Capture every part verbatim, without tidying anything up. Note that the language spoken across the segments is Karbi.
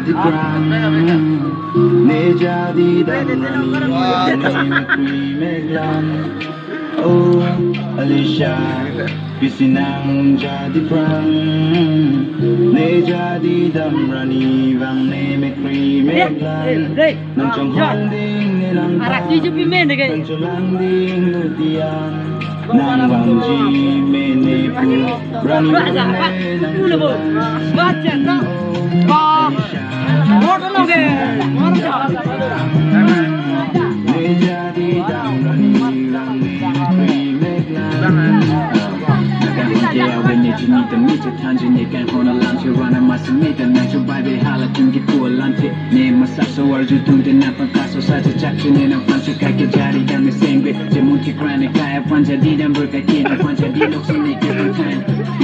Prang, ne jadi damrani, ne mekri meklang. Oh, Alicia, pisi nang jadi prang, ne jadi damrani, vang ne mekri meklang. Nang chonghong ding ne lang. Arak tujuh puluh menit lagi. Nang cholang ding lutian. Nang vangji mene pu, rani vang ne nang cholang. Baca tak? Ba. Mor tolong ke. Mor tolong. Ne jadi damrani, rani vang ne mekri meklang. Nang ke awen ne chini te mi chethan chini kanghon alam che rana mas mi te nang chubai be hala tum kipu alam che. Ne masa so arju tum te nang pangkaso sa chechak che ne nang pangsi kai ke jari dam ne sengbe. Che mun ti kran ne kai aphan jadi damber kai ke nang phan jadi lok si ne ke pangkai.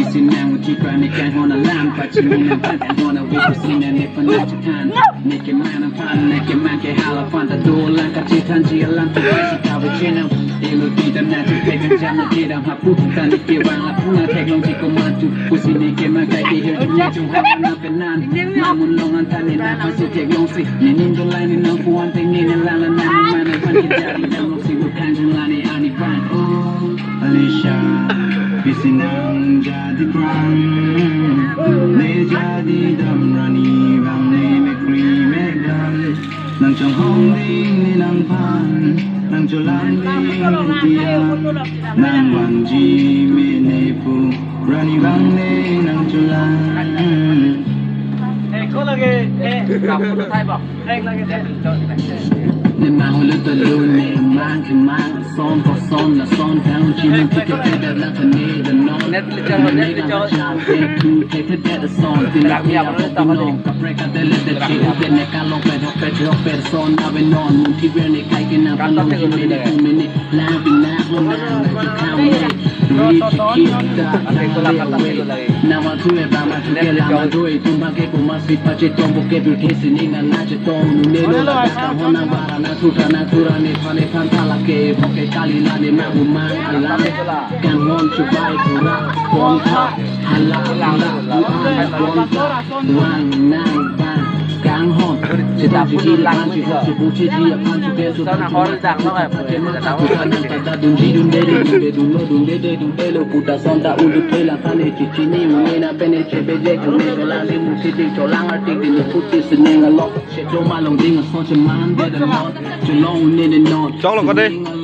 Isi nang mun ti kran ne kanghon alam pachini nang pangkanghon awe kusi nang ne phan nang chethan. Ne ke man aphan, ne ke man ke hala aphan ta dolang kachethanji alam tu kaisi kawe chenam. Ilo ti dam nang tu pegang jam ne ke dam hapu ta ne ke vang lapu nang theklongji komat tu. Kusi ne ke man kai ke hir ne chung hap na penan. Namun long an ta ne nang pasi theklongsi. Ne ning dolai ne nang puan te ne ne lang lang nang man aphan ke jari dam longsi bukan jumlah ne ani pan. Oh, Alicia, pisi nang jadi prang, ne jadi damrani, vang ne mekri meklang. Nang chonghong ding ne lang phan, nang cholang ding ne tiang, nang vangji mene pu, rani vang ne nang cholang. Eh, kau lagi, eh, kamu tuh type apa? Ne mang hulu tolu ne mang ke mang son ko son la son down chini ticket te da la ne da non. Net licha ho, net licha ho. Cha te tu te te da da son ti na. Kami apa lu tahu ni? Kaprek ka te le te chi te ne ka lo pe do pe do pe son na ve non. Mun ti ve ne kai ke na pa lo chi me ne ku me ne. Lang pin na ho na na ki kham ne. Ri chi ki ta ta le we. Na ma tu e ba ma tu ke la ma tu e tum ba ke ko ma si pa che tong bo ke bu ke si ni na na che tong nu ne lo la ta ho na ba ra na tu ta na tu ra ne pha ne phan ta la ke bo ke kali la ne ma bu ma la ne. Kanghon chubai pura pon tha hala hala u an pon tha. Wang nang bang kanghon. Sita pun lang mi so. Sana hol dak lo eh. Sita pun lang mi. Dun ji dun de de dun de dun lo dun de de dun de lo puta son ta ulu pe lang tane chichini une na pene che beje kune cholang di musi di cholang artik di puti sining alok. Che do ma long ding son che man de de non. Che long une de non. Chok lo ko de.